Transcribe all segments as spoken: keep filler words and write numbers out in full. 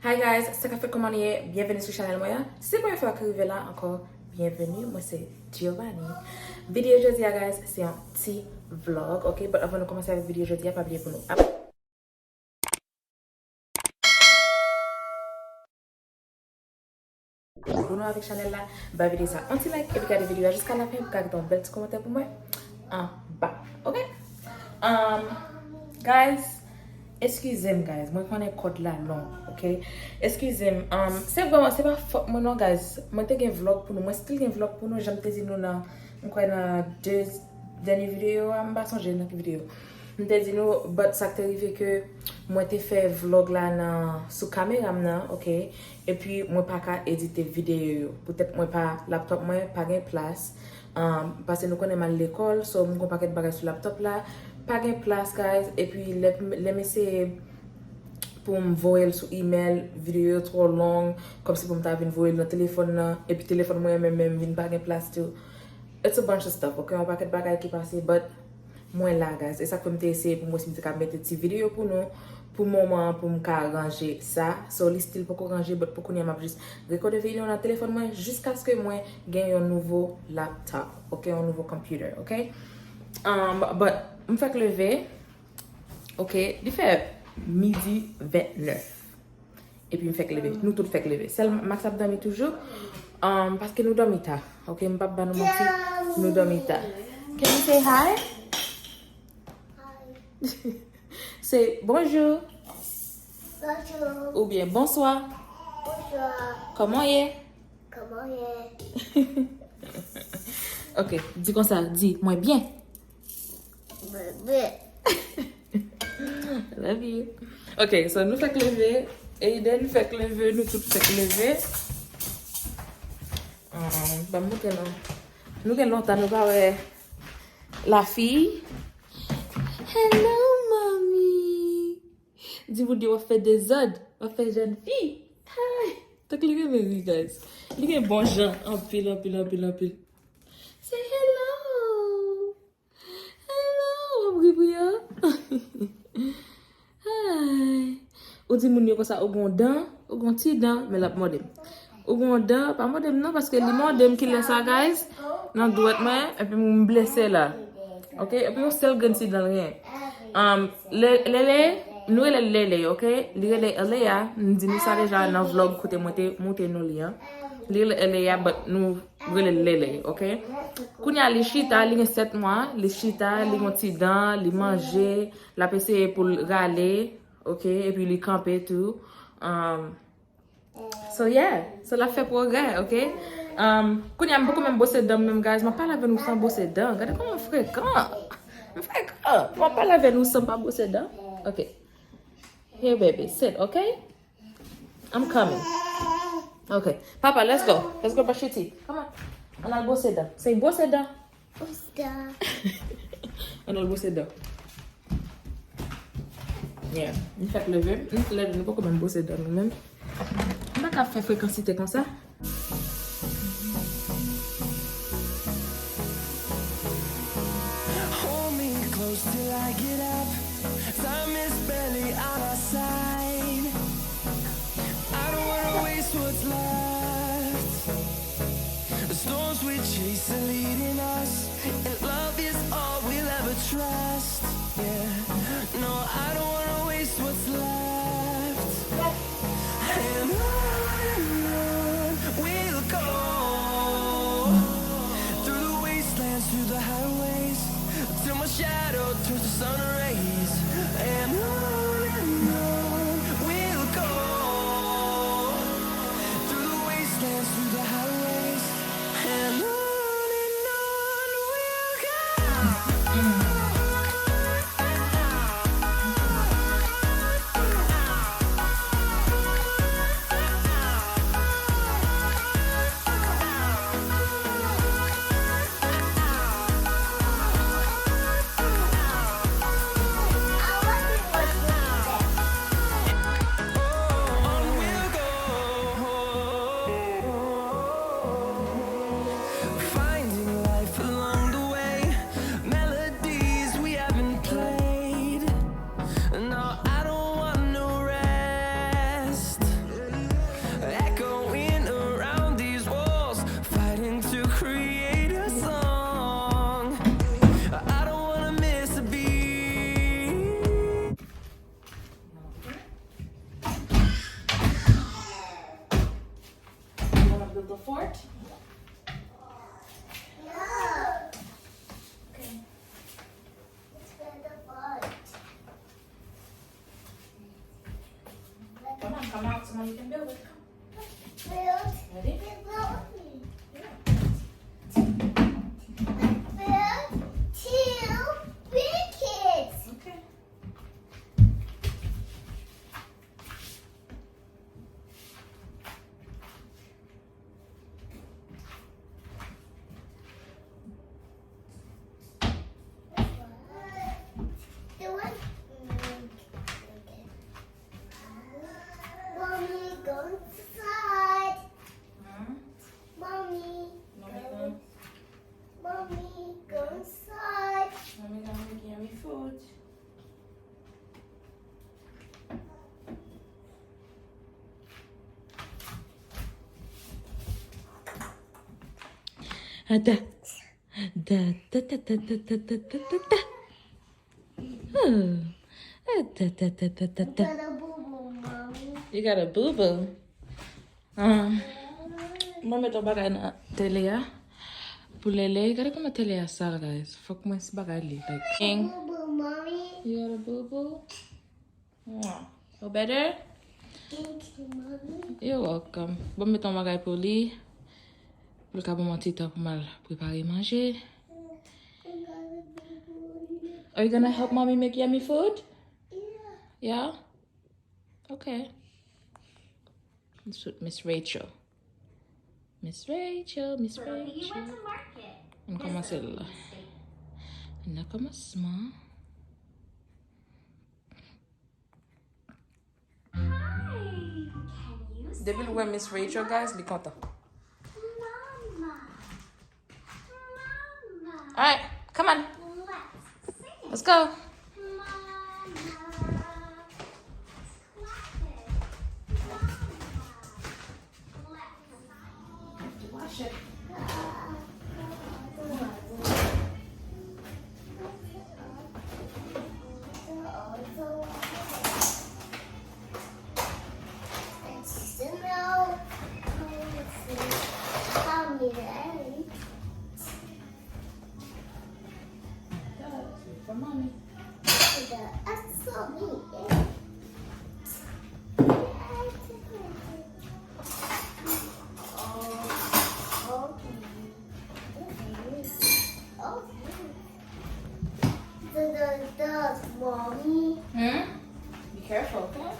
Hi guys, sa k ap fèt, kòman nou ye? Byenveni sou chanèl mwen an. Si se premye fwa ke w rive la ankò, byenveni. Mwen se Giovanni. Videyo jodi a, guys, se yon ti vlog, ok? But avan nou kòmanse avèk videyo jodi a, pa bliye pou nou ap- Abone avèk chanèl la, ba videyo sa yon ti like, epi gade videyo a jiska lafen pou ka kite yon bèl ti kòmantè pou mwen anba, ok? Um, guys, eskize m, guys, mwen konnen kòd la long, ok? Eskize m, um, se vrèman, se pa fòt mwen non, guys. Mwen te gen vlog pou nou, mwen still gen vlog pou nou, jan m te di nou nan, m kwè nan de dènye videyo a, m pa sonje nan ki videyo. M te di nou, but sa k te rive ke mwen te fè vlog la nan, sou kamera m nan, ok? Epi mwen pa ka edite videyo yo. Poutèt mwen pa, laptop mwen pa gen plas. Um, paske nou konnen m al lekòl, so m gen yon pakèt bagay sou laptop la. Pa gen plas, guys. Epi lè, lè m eseye pou m voye l sou email, videyo yo twò long, kòmsi pou m ta vin voye l nan telefòn nan, epi telefòn mwen menm, menm vin pa gen plas tou. It's a bunch of stuff, ok? Yon pakèt bagay ki pase, but mwen la, guys. E sa k fè m te eseye pou m wè si m te ka mete ti videyo pou nou, pou moman an, pou m ka ranje sa. So, li still poko ranje, but pou kounye a, m ap jis rekòde videyo nan telefòn mwen, jiskaske mwen gen yon nouvo laptop, ok? Yon nouvo computer, ok? Um, but, m fèk leve, ok? Li fè midi vennèf. Epi m fèk leve. Nou tout fèk leve. Sèl Max ap dòmi toujou. Um, paske nou dòmi ta. Ok, m p ap ba nou manti. Nou dòmi ta. Can you say hi? Say bonjou. Bonjou. Oubyen bonswa. Bonswa. Kòman w ye? Kòman w ye? Ok, di konsa, di, mwen byen. Bebe. Love you. Ok, so nou fèk leve. Aiden fèk leve, nou tout fèk leve. Um, ban m montre nou. Nou gen lontan nou pa wè lafi. Hello, mommy. Di moun yo w ap fè dezòd, w ap fè jèn fi. Hi. Tank li renmen ri, guys. Li gen bon jan, anpil, anpil, anpil, anpil. Say hello. Hello, w ap ri pou yo? Hi. Ou di moun yo konsa, ou gon dan, ou gon ti dan, men l ap mòde m. Ou gon dan, pa mòde m non, paske li mòde m kilè sa, guys, nan dwèt mwen, epi m blese la. Ok? Epi yon sèl grenn ti dan l gen. Um, Lele, nou rele l Lele, ok? Li rele Eleya, m di nou sa deja nan vlog kote mwen te montre nou li an. Li rele Eleya, but nou rele l Lele, ok? Kounye a li chita, li gen sèt mwa, li chita, li gon ti dan, li manje, l ap eseye pou l rale, ok? Epi li kanpe tou. Um, so yeah, so l ap fè pwogrè, ok? Um, kounye a m poko menm bwose dan m menm, guys, m ap pale avè nou san bwose dan. Gade kòman m frekan. M frekan. M ap pale avè nou san m pa bwose dan. Ok. Here, baby, sit, ok? I'm coming. Ok. Papa, let's go. Let's go brush your teeth. Come on. Ann al bwose dan. Say bwose dan. Bwose dan. Ann al bwose dan. Yeah. Nou fèk leve. Nou leve, nou poko menm bwose dan nou menm. M pa ka fè frekansite konsa. Hold me close till I get up. Time is barely on our side. I don't wanna waste what's left. The storms we chase are leading us, and love is all we'll ever trust. Yeah, no, I don't wanna waste what's left. And on and on Build the fort? No. Okay. Let's build a fort. Come on, come out so now you can build it. Come. Build. Ready? Build. Yeah. Build two big kids. Okay. The one. Mommy, go inside. Hmm? Mommy, Mommy, go. come. Mommy, go inside. Mommy gonna make yummy food. Ada. Da, da, da. Oh. Eh, da, da, da, da, da, da. Got a boo boo, mommy. You got a boo boo. Ah. Mwen met yon bagay nan tele a. Pou Lele. Gade kòman tele a sal, guys. Fòk mwen se bagay li. Like, king. Boo boo, mommy. You got a boo boo? Mwah. Feel better? Thank you, mommy. You're welcome. Bon, met yon bagay pou li. Pou l ka ban mwen ti tan pou m al prepare manje. I got a boo boo. Are you gonna help mommy make yummy food? Yeah. Yeah? Okay. Miss, Miss Rachel. Miss Rachel, Miss Where do you Rachel. want to market? Ann kòmanse la. Nan kòmansman. Hi. Can you Depi l wè Miss Rachel, guys, li kontan. Mama. Mama. Alright, come on. Let's sing. Let's go. Mama. Clap it. Mama. Let's Wash it. For mommy. The, the, the, mommy. Hmm? Be careful, okay?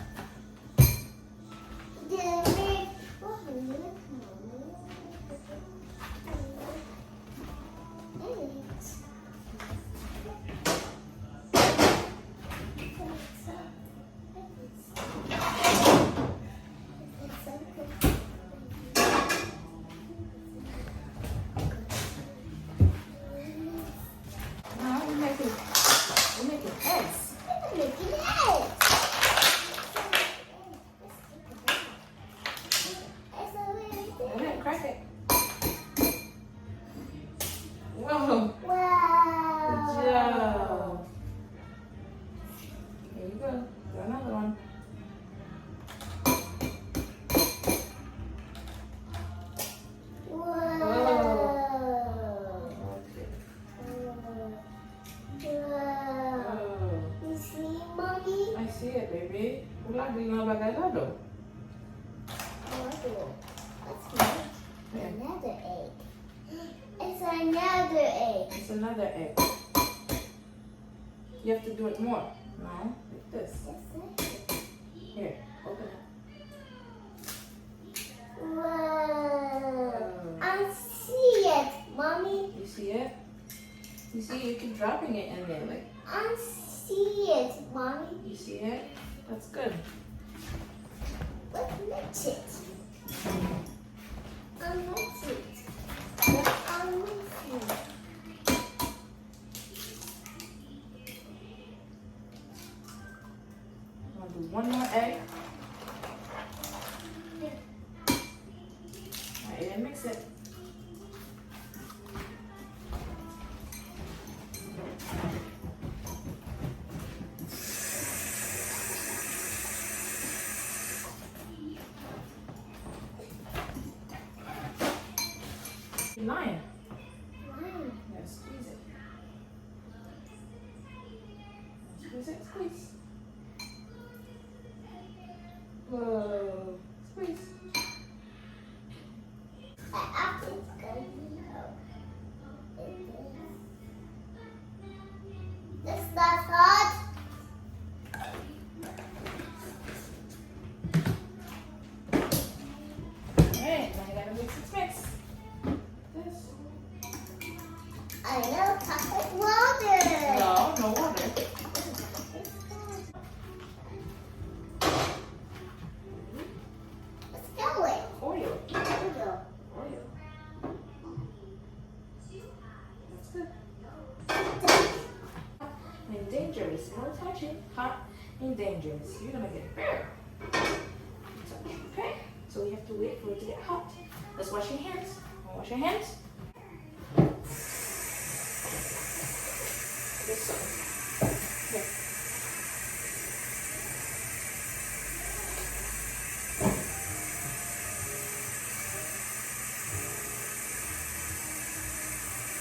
Now we making, we making eggs. Go ahead, crack it. Whoa. Good job. There you go. Do another one. Whoa. Okay. Wow. You see, mommy? I see it, baby. Ou lage l nan bagay la, do. Oh, I do. That's nice. Yeah. Another egg. It's another egg. It's another egg. You have to do it more. No, like this. That's it. Here, open it. Wow. I see it, mommy. You see it? You see, you keep dropping it in there, like, I see it, mommy. You see it? That's good. Let's mix it. I'll mix it. I'll mix it. I'm gonna do one more egg. Alright, and mix it. Lion. Now squeeze it. Squeeze it, squeeze. Whoa. Squeeze. It's not hot. Alright, now you gotta mix, mix, mix. This. I know chocolate water. No, no water. What's that way? Oreo. Oreo. Oreo. That's good. And dangerous. No touching. Hot and dangerous. You're gonna get burned. Okay? So we have to wait for it to get hot. Let's wash your hands. Wanna wash your hands? This one. Here.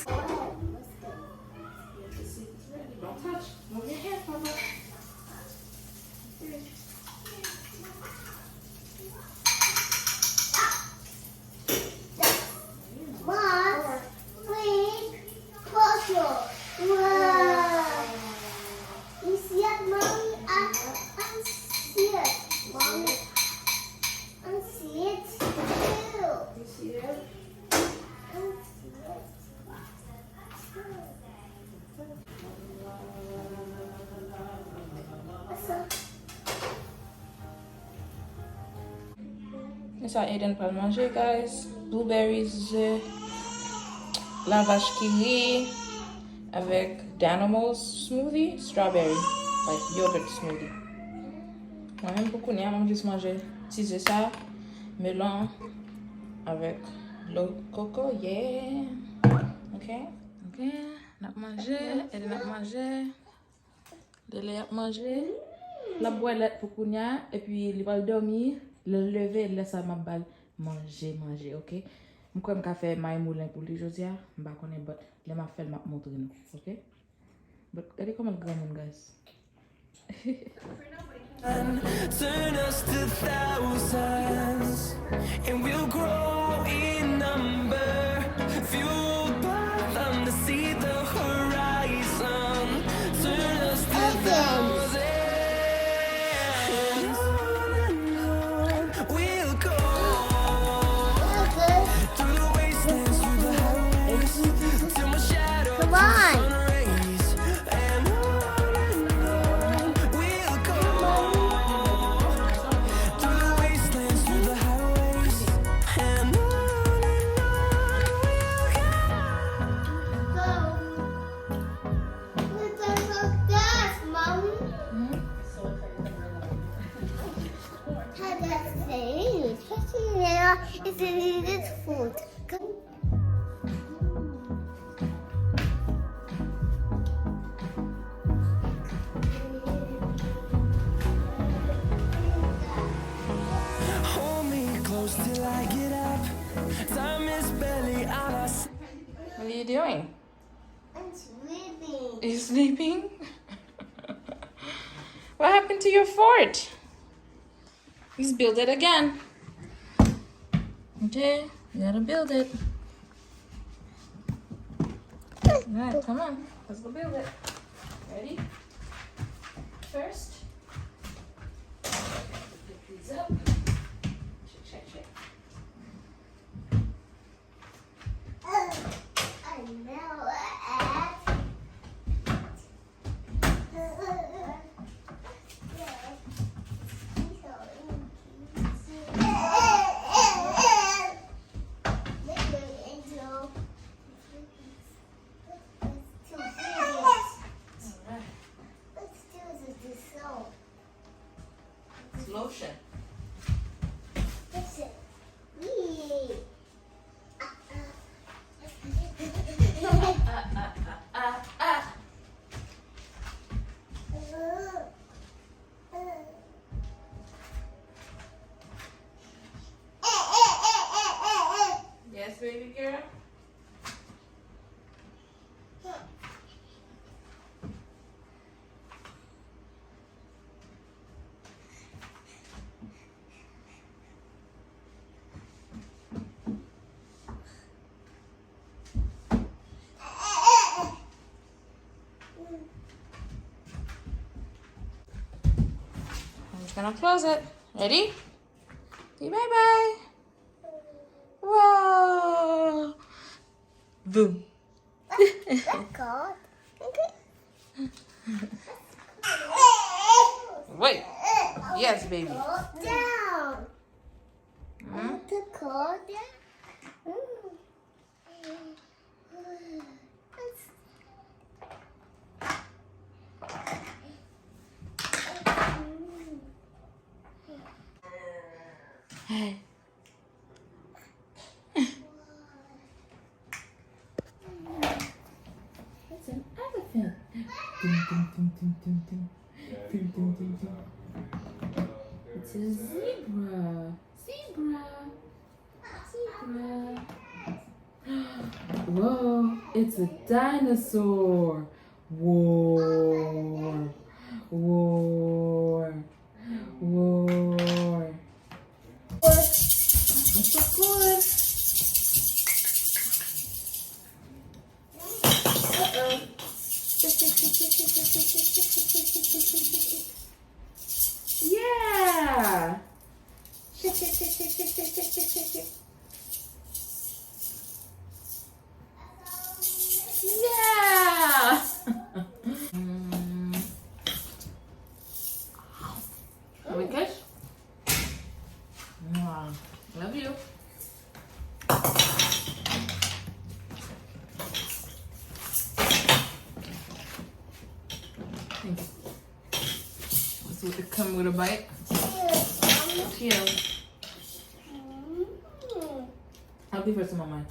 You have to see if it's ready. Don't touch. Move your hand, Papa. Okay. Mom, please, close your. Wow. You see it, Mommy? I, I see it, Mommy. I see it too. You see it? I see it. E sa Aiden pral manje, guys. Blueberries, ze, lavach kiri, avèk Danimals smoothie, strawberry, like yogurt smoothie. Mwen menm pou kounye a, mwen jis manje ti ze sa, melon, avèk dlo koko, yeah. Ok? Ok, n ap manje, Aiden ap manje. Lele ap manje. L ap bwè lèt pou kounye a, epi li pral dòmi. Lè l leve, lè sa m ap ba l manje, manje, ok? M kwè m ka fè may moulen pou li jodi a, m pa konnen, but lè m ap fè l, m ap montre nou, ok? But gade kòman l granmoun, guys. Turn us to thousands, and we'll grow in number, fueled by them to see the horizon. Turn us to thousands, and on and on we'll go. Through the wastelands, through the highways, till my shadow turns to sun rays. And on and on we'll go. Through the wastelands, through the highways, and on and on we'll go. Mommy. Especially now, it's in this food. Hold me close till I get up. Time is barely on our side. What are you doing? I'm sleeping. You sleeping? What happened to your fort? Let's build it again. Okay, we gotta build it. Alright, come on. Let's go build it. Ready? First, pick these up. Check, check, check. I know it. It's lotion. Nan closet. Ready? Say bye bye. Whoa. Boom. Wait. Yes, baby. Down. Hmm? The car down. Mm. Hey. It's an elephant. Ding, ding, ding, ding, ding, ding. Ding, ding, ding, ding. It's a zebra. Zebra. Zebra. Whoa, it's a dinosaur. Roar. Roar. Roar. Of course. Uh-oh. Yeah. Shake, shake, shake, shake, shake, shake, shake, shake, shake, shake. Yeah. Mm. Are we good? Mwah. Love you. Thank you. So it come with a bite. Cheers. I'll give her some of mine.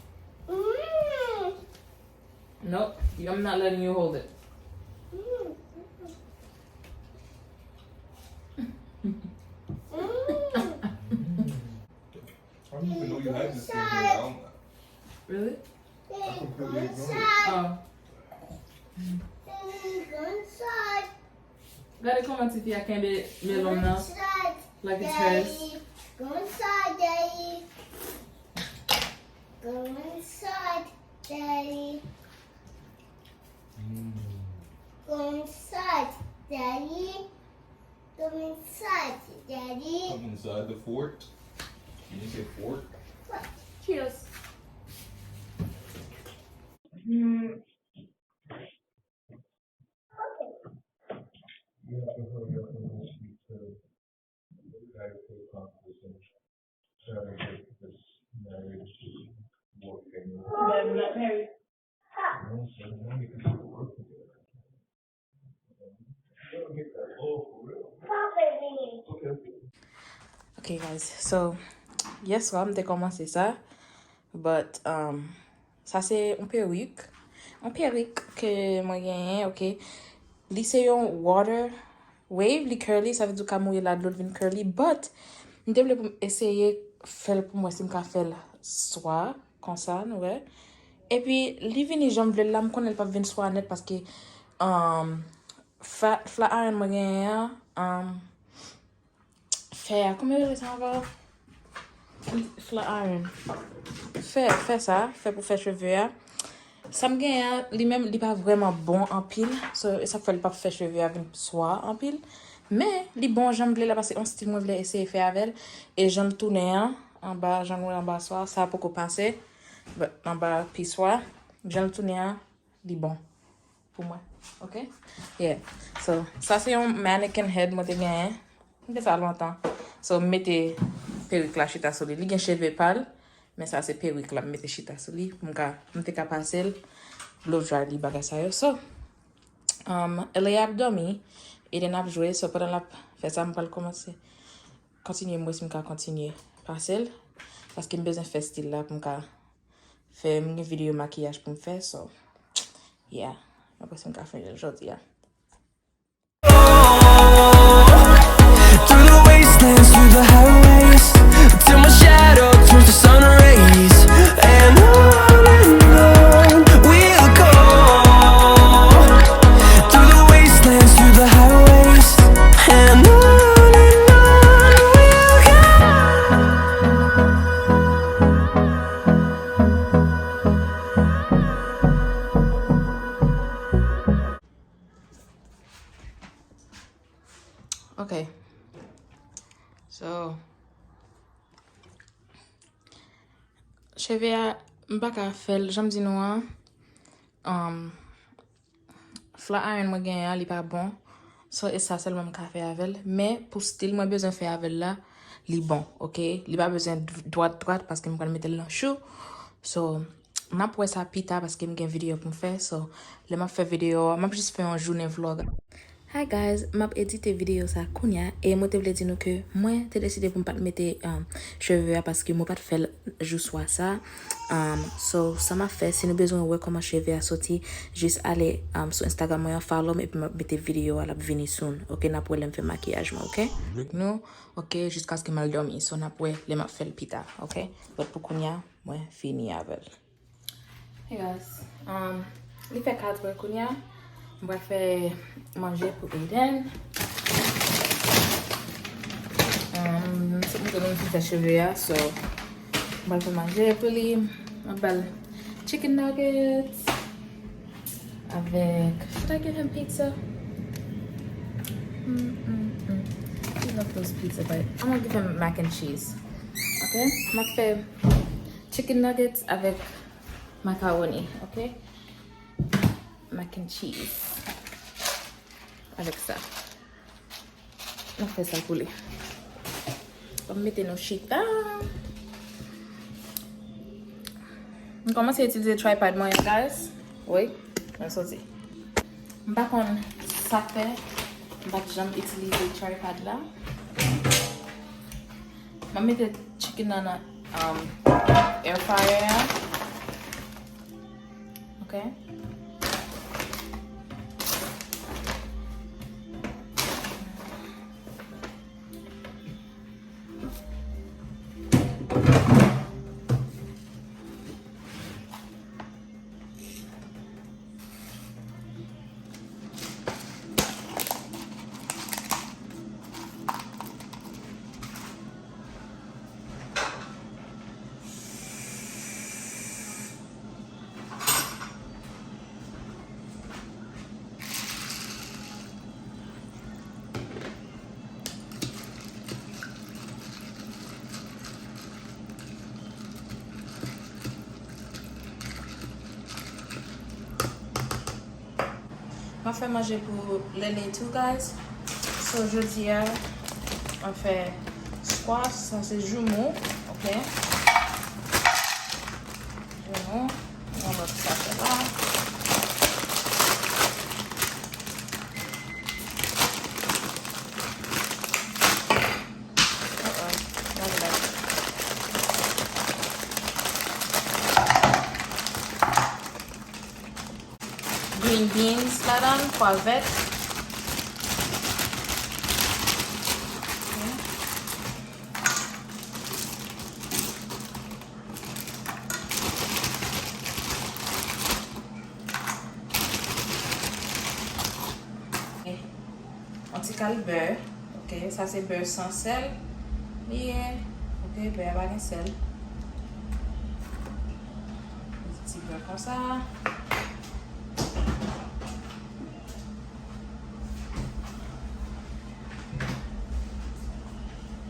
Nope, I'm not letting you hold it. I don't even know you had this thing here. I don't. Really? I completely ignored it. Oh. Gade kòman tifi a kenbe melon nan. Like it's hers. Mm. Come inside, Daddy. Come inside the fort. You didn't say fork. Cheers. Mm. You have to hurry up and go speak to the guy who takes on this and try to get this marriage working. Daddy, not married. Ok, guys. So, yèswa, m te kòmanse sa. But, um, sa se yon perik. Yon perik ke mwen genyen, ok. Li se yon water wave, li curly, sa vle di ou ka mouye la, dlo l vin curly. But, m te vle pou m eseye fè l pou m wè si m ka fè l swa. Konsa, nou wè. Epi, li vini jan m vle l la, m konnen l p ap vin swa nèt paske, um, fla, flat iron mwen genyen an, um, fè a, kòman yo rele sa ankò? Flat iron. Fè, fè sa, fè pou fè cheve a. Sa m genyen an, li menm, li pa vrèman bon anpil. So, e sa k fè l p ap fè cheve a vin swa anpil. Men, li bon jan m vle la, paske yon stil mwen vle eseye fè avè l. E jan l tounen an, anba, jan nou wè anba swa, sa poko pase. But anba pi swa, jan l tounen an, li bon pou mwen. Ok? Yeah. So, sa se yon mannequin head mwen te genyen. M te sa lontan. So, m mete perik la chita sou li. Li gen cheve pa l, men sa se perik la m mete chita sou li. Pou m ka, m te ka pase l, blow dry li, bagay sa yo. So, um, Elia ap dòmi, Eden ap jwe. So, pandan l ap fè sa, m pral kòmanse kontinye, m wè si m ka kontinye pase l. Paske m bezwen fè stil la pou m ka fè, m gen videyo makiyaj pou m fè, so, yeah. Mwen panse m ka fè l jodi a. Through the wastelands, through the highways, till my shadow turns to sun rays. And on and on we'll go. Through the wastelands, through the highways, and on and on we'll go. Ok. Cheve a, m pa ka fè l, jan m di nou an, um, flat iron mwen genyen an, li pa bon. So, e sa sèlman m ka fè avè l. Men, pou stil mwen bezwen fè avè l la, li bon, oke? Li pa bezwen d-, dwat, dwat, paske m pral mete l nan chou. So, n ap wè sa pita, paske m gen videyo pou m fè. So, lè m ap fè videyo a, m ap jis fè yon jounen vlog. Hi guys, m ap edite videyo sa kounya, e mwen te vle di nou ke mwen te deside pou m pa t mete, um, cheve a paske mwen pa t fè l jou swa sa. Um, so, sa m ap fè, si nou bezwen wè kòman cheve a soti, jis ale, um, sou Instagram mwen an, follow m, epi m ap mete videyo a, l ap vini soon. Oke, n ap wè lè m fè makiyaj mwen, oke? Avèk nou, oke, jiskaske m al dòmi. So, n ap wè lè m ap fè l pita, oke? But pou kounya, mwen fini avè l. Hey guys, um, li fè katrè kounya. M pral fè manje pou Aiden. Um, se pou mwen fin fè cheve a, so m pral fè manje pou li. M ap ba l chicken nuggets avèk, should I give him pizza? Mm, mm, mm. He loves those pizza, but I'm gonna give him mac and cheese. Ok? M ap fè chicken nuggets avèk macaroni, ok? Mac and cheese. Avèk sa. M ap fè sa pou li. Ban m mete nou chita. M kòmanse itilize tripod mwen, guys. Wi, mwen soti. M pa konn sa k fè m pa t janm itilize tripod la. M ap mete chicken nan nan, um, air fryer a. Ok. Mwen fè manje pou Lele tou, guys. So, jodi a, mwen fè squash, sa se joumou, ok? Joumou, yon lòt sa fè la. Uh-oh, not that. Green beans ladan, pwa vèt. Ok. Ok. Yon ti kal bè. Ok, sa se bè san sèl li ye. Ok, bè a pa gen sèl. Yon ti bè konsa.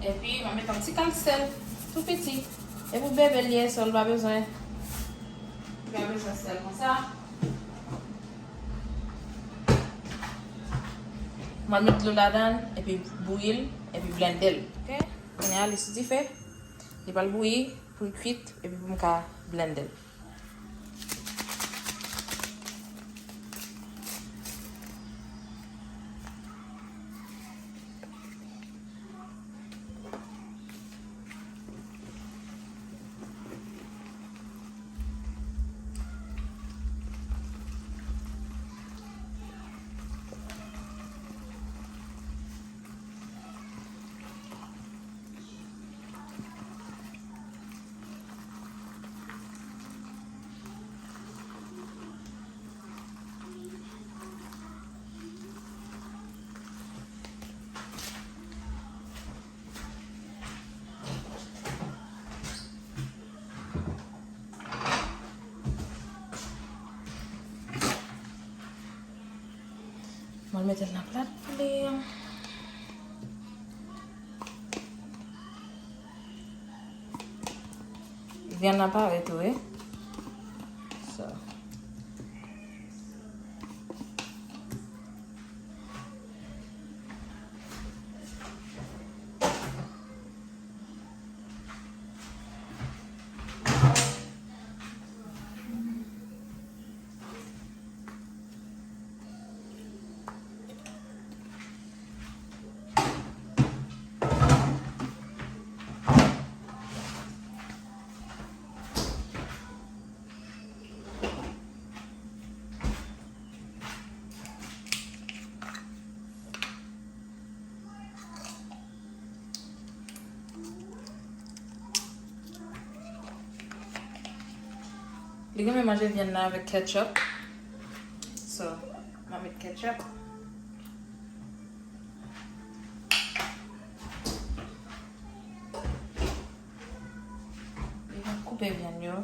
Epi, mwen met yon ti kal sèl tou piti. E pou bebe l ye, so l pa bezwen, li pa bezwen sèl konsa. Mwen met dlo ladan l, epi bouyi l, epi blende l. Ok? Kounye a, li sou dife. Li pral bouyi, pou l kwit, epi pou m ka blende l. Mwen mete l nan plat pou li. Vyann nan pare tou, wi. So. Li renmen manje vyann nan avèk ketchup. So, m a met ketchup. Li va koupe vyann yo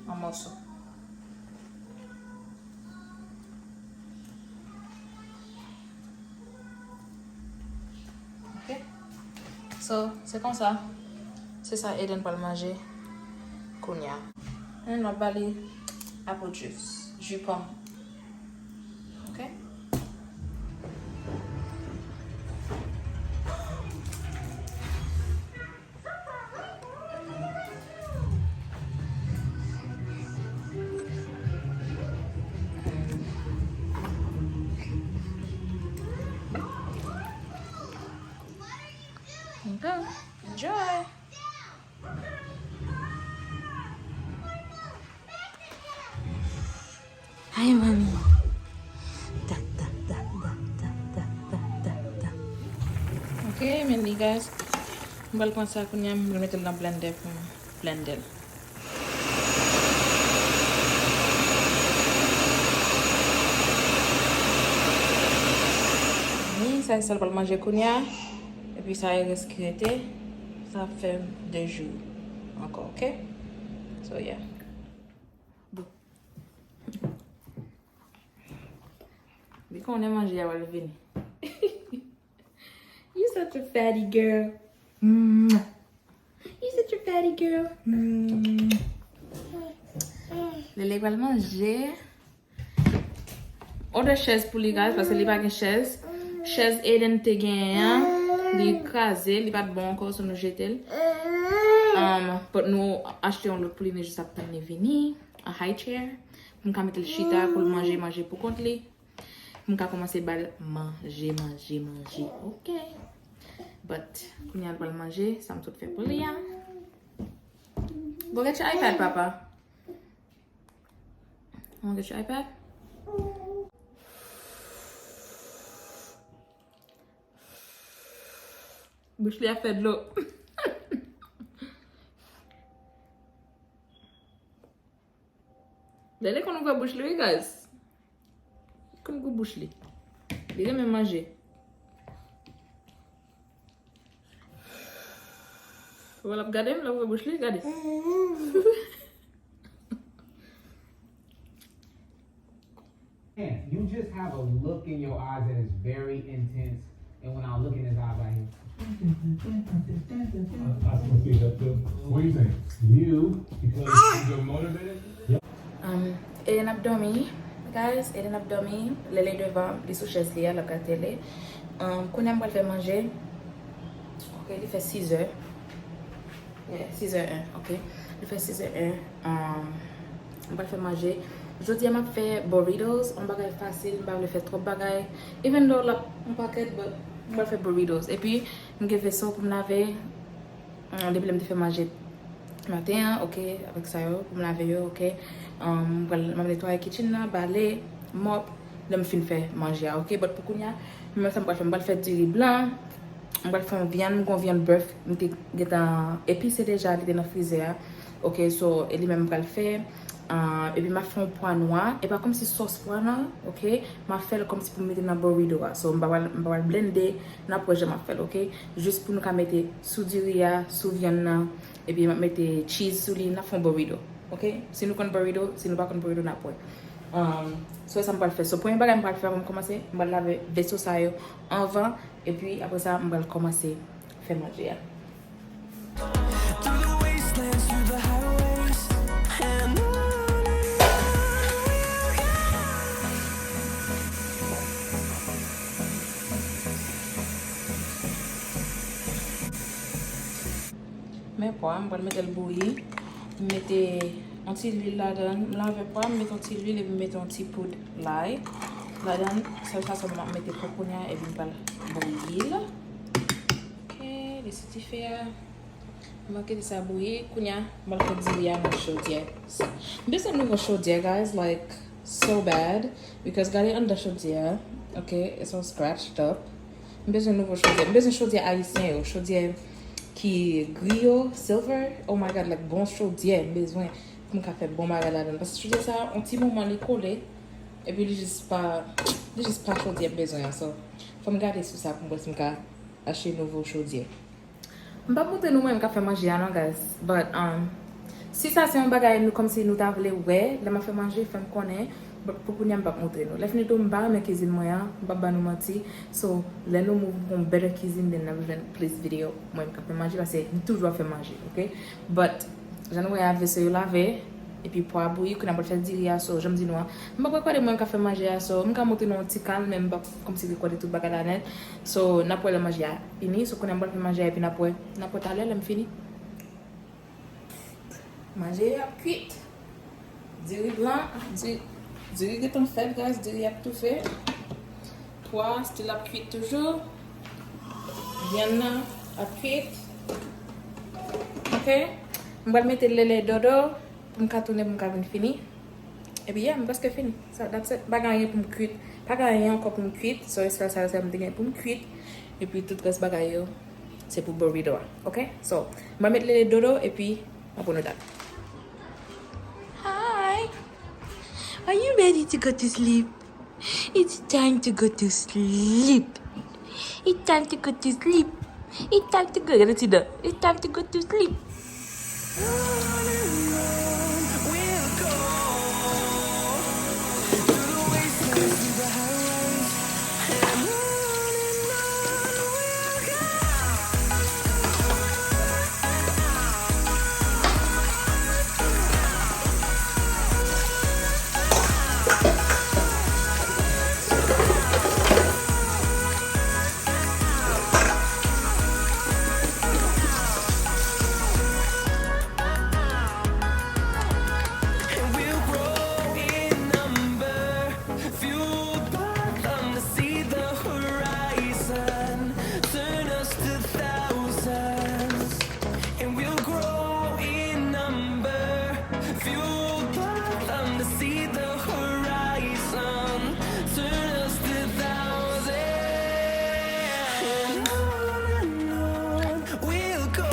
an mòso. Ok? So, se konsa. Se sa Eden pral manje kounya. N ap ba li apple juice, ji pòm. Ok? Ok, enjoy. Ay, mami. Ta, ta, ta. Ok, men li, guys. M pral pran sa kounye a, m pral mete l nan blender pou m blende l. Wi, sa, sa l pral manje kounye a. Epi sa e rès ki rete. Sa ap fè de jou ankò, ok? So, yeah. Bon. Li konnen manje a pral vini. You such a fatty girl. Mwah. You such a fatty girl. Mwah. Lele pral manje. Order chèz pou li, guys, paske li pa gen chèz. Chèz Eden te genyen an, li kraze, li pa t bon ankò, so nou jete l. Um, but nou achte yon lòt pou li, nou jis ap tann li vini. A high chair. Pou m ka mete l chita, pou l manje, manje pou kont li. Pou m ka kòmanse ba l manje, manje, manje. Ok. But, kounye a l pral manje, sa m sot fè pou li a. Go get your iPad, papa. Go get your iPad. Bouch li ap fè dlo. Lele konn ouvè bouch li, wi, guys. Li konn gou bouch li. Li renmen manje. Wè l ap gade m, l ap ouvè bouch li, gade. Man, you just have a look in your eyes that is very intense. And when I look in his eyes, I hear. I, I can see that too. What do you think? You, because you're motivated? Um, Eden ap dòmi, guys, Eden ap dòmi, Lele devan, li sou chèz li a, l ap gade tele. Um, kounye a m pral fè manje. Ok, li fè sizè. Yeah, sizè en, ok. Li fè sizè en. Um, m pral fè manje. Jodi a m ap fè burritos, yon bagay fasil, m pa vle fè twòp bagay. Even though l ap yon pakèt, but m pral fè burritos. Epi, m gen veso pou m lave. Um, depi lè m te fè manje maten an, ok, avèk sa yo, pou m lave yo, ok. Um, m pral, m ap netwaye kitchen nan, bale, mòp, lè m fin fè manje a, ok. But pou kounye a, men sa m pral fè, m pral fè diri blan, m pral fè yon vyann, m gon vyann bèf, m te gentan epise deja, li te nan frizè a, ok. So, e li menm m pral fè. Ah, epi m ap fè yon pwa nwa. E pa kòmsi sòs pwa nan, ok? M ap fè l kòmsi pou m mete nan burrito a. So, m pa pral, m pa pral blende, n ap wè jan m ap fè l, ok? Jis pou nou ka mete sou diri a, sou vyann nan, epi m ap mete cheese sou li, n ap fè yon burrito, ok? Si nou konn burrito, si nou pa konn burrito, n ap wè. Um, so, sa m pral fè. So, premye bagay m pral fè, avan m kòmanse, m pral lave veso sa yo anvan, epi apre sa, m pral kòmanse fè manje a. Through the wastelands, through the highways. Pwa, m pral mete l bouyi. M mete yon ti lwil ladan. M lave pwa, m mete yon ti lwil epi m mete yon ti poud lay ladan. Sèl sa sèlman m ap mete pou kounye a epi m pral bouyi l. Ok, lese dife a. M ap kite sa bouyi. Kounye a, m pral fè diri a nan chodyè. M bezwen nouvo chodyè, guys, like, so bad. Because gade anndan chodyè a, ok, it's all scratched up. M bezwen nouvo chodyè. M bezwen chodyè ayisyen yo. Chodyè ki gri yo, silver. Oh my God, like, bon chodyè m bezwen pou m ka fè bon bagay ladan. Paske chodyè sa, yon ti moman li kole. Epi li jis pa, li jis pa chodyè m bezwen an. So, fò m gade sou sa pou m wè si m ka achte nouvo chodyè. M p ap montre nou mwen m k ap fè manje a non, guys. But, um, si sa se yon bagay nou kòmsi nou ta vle wè, lè m ap fè manje, fè m konnen. But pou kounye a, m p ap montre nou. Lè fini tou, m pa renmen kizin mwen an, m p ap ba nou manti. So, lè nou move pou yon better kizin, then n ap jwenn plis videyo mwen m k ap fè manje, paske m toujou ap fè manje, ok? But, jan nou wè a, veso yo lave, epi pwa bouyi, kounye a m pral fè diri a, so, jan m di nou an, m p ap rekòde mwen m k ap fè manje a, so, m ka montre nou yon ti kal, men m p ap kòmsi rekòde tout bagay la nèt. So, n ap wè lè manje a fini. So, kounye a m pral fè manje a, epi n ap wè, n ap wè talè lè m fini. Manje yo ap kwit. Diri blan, di-, diri gentan fèt, guys, diri ap toufe. Pwa still ap kwit toujou. Vyann nan ap kwit. Ok. M pral mete lele dodo pou m ka tounen, pou m ka vin fini. Epi, yeah, m prèske fini. Sa, that's it. Pa gen anyen pou m kwit. Pa gen anyen ankò pou m kwit. So, e sèl sa yo sèl m te gen pou m kwit. Epi, tout rès bagay yo, se pou burrito a. Ok? So, m pral met lele dodo, epi, m ap nou dat. Hi! Are you ready to go to sleep? It's time to go to sleep. It's time to go to sleep. It's time to go. Gade ti dan. It's time to go to sleep. And we'll grow in number, fueled by them to see the horizon, turn us to thousands. And we'll grow in number, fueled by them to see the horizon, turn us to thousands. And on and on we'll go,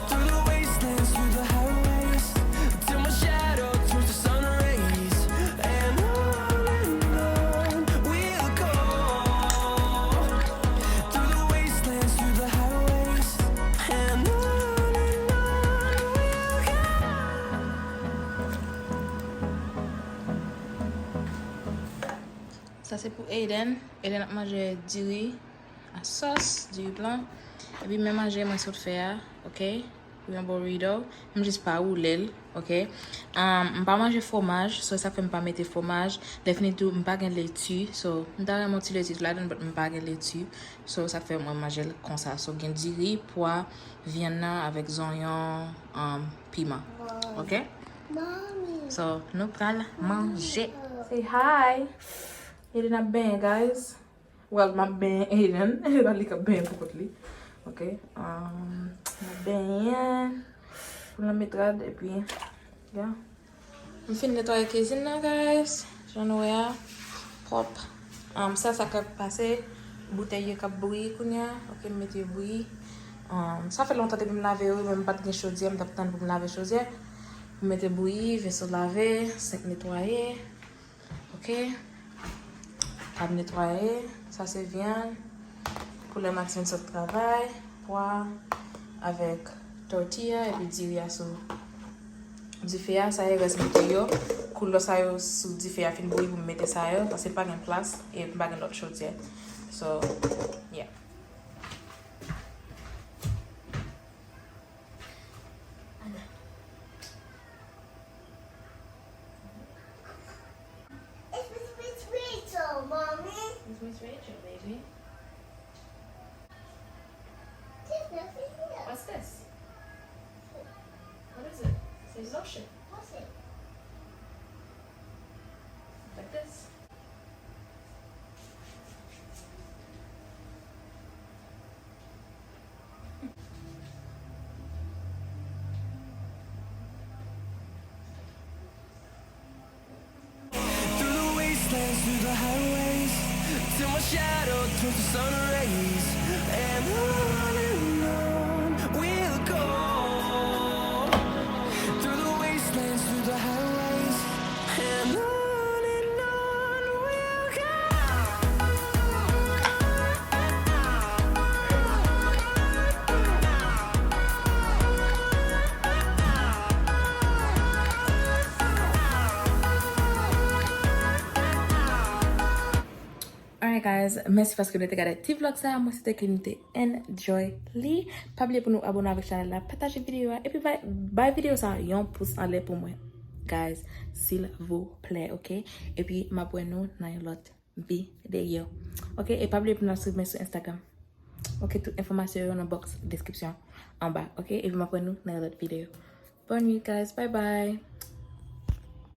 through the wastelands, through the highways, till my shadow turns to sun rays. And on and on we'll go, through the wastelands, through the highways, and on and on we'll go. Sa se pou Aiden. Aiden ap manje diri a sòs, diri blan. Epi men manje mwen sot fè a, ok? Pou yon burrito. M jis pa woule l, ok? Um, m pa manje fwomaj, so sa fè m pa mete fwomaj. Lè fini tou, m pa gen leti, so m ta renmen yon ti leti ladan, but m pa gen leti. So sa fè mwen manje l konsa. So gen diri, pwa, vyann nan avèk zonyon, um, piman. Ok? So, nou pral manje. Say hi. Aiden ap benyen, guys. Well, m ap benyen Aiden. E pa li k ap benyen pou kont li. Ok. Um, m ap benyen. Pou l nan met rad, epi, yeah. M fin netwaye kizin nan, guys. Jan nou wè a, pwòp. Um, sa, sa k ap pase, boutèy yo k ap bouyi kounye a. Ok, m mete yo bouyi. Um, sa fè lontan depi m lave yo, men m pa t gen chodyè, m t ap tann pou m lave chodyè. M mete bouyi, veso lave, senk netwaye. Ok. Tab netwaye. Sa se vyann. Pou lè Max vin sot travay. Pwa avèk tortilla epi diri a sou dife a. Sa e rès boutèy yo. Kou lò sa yo sou dife a fin bouyi pou m mete sa yo. Paske pa gen plas e m pa gen lòt chodyè. So, yeah. It's Miss Rachel, Mommy. It's Miss Rachel, baby. There's nothing here. What's There's lotion. What's it? Like this. Through the wastelands, through the highways, till my shadow turns to sun rays. And on and on we'll go. Through the wastelands, through the highways, and on and on we'll go. Alright guys, mèsi paske nou te gade ti vlog sa. Mwen swete ke nou te enjoy li. Pa bliye pou nou abone avèk chanèl la, pataje videyo a, epi bay, bay videyo sa yon pous anlè pou mwen. Guys, silvouplè, ok? Epi m ap wè nou nan yon lòt videyo. Ok, e pa bliye pou nou ap swiv mwen sou Instagram. Ok, tout enfòmasyon yo nan box description anba. Ok, epi m ap wè nou nan yon lòt videyo. Bonne nuit guys, bye bye.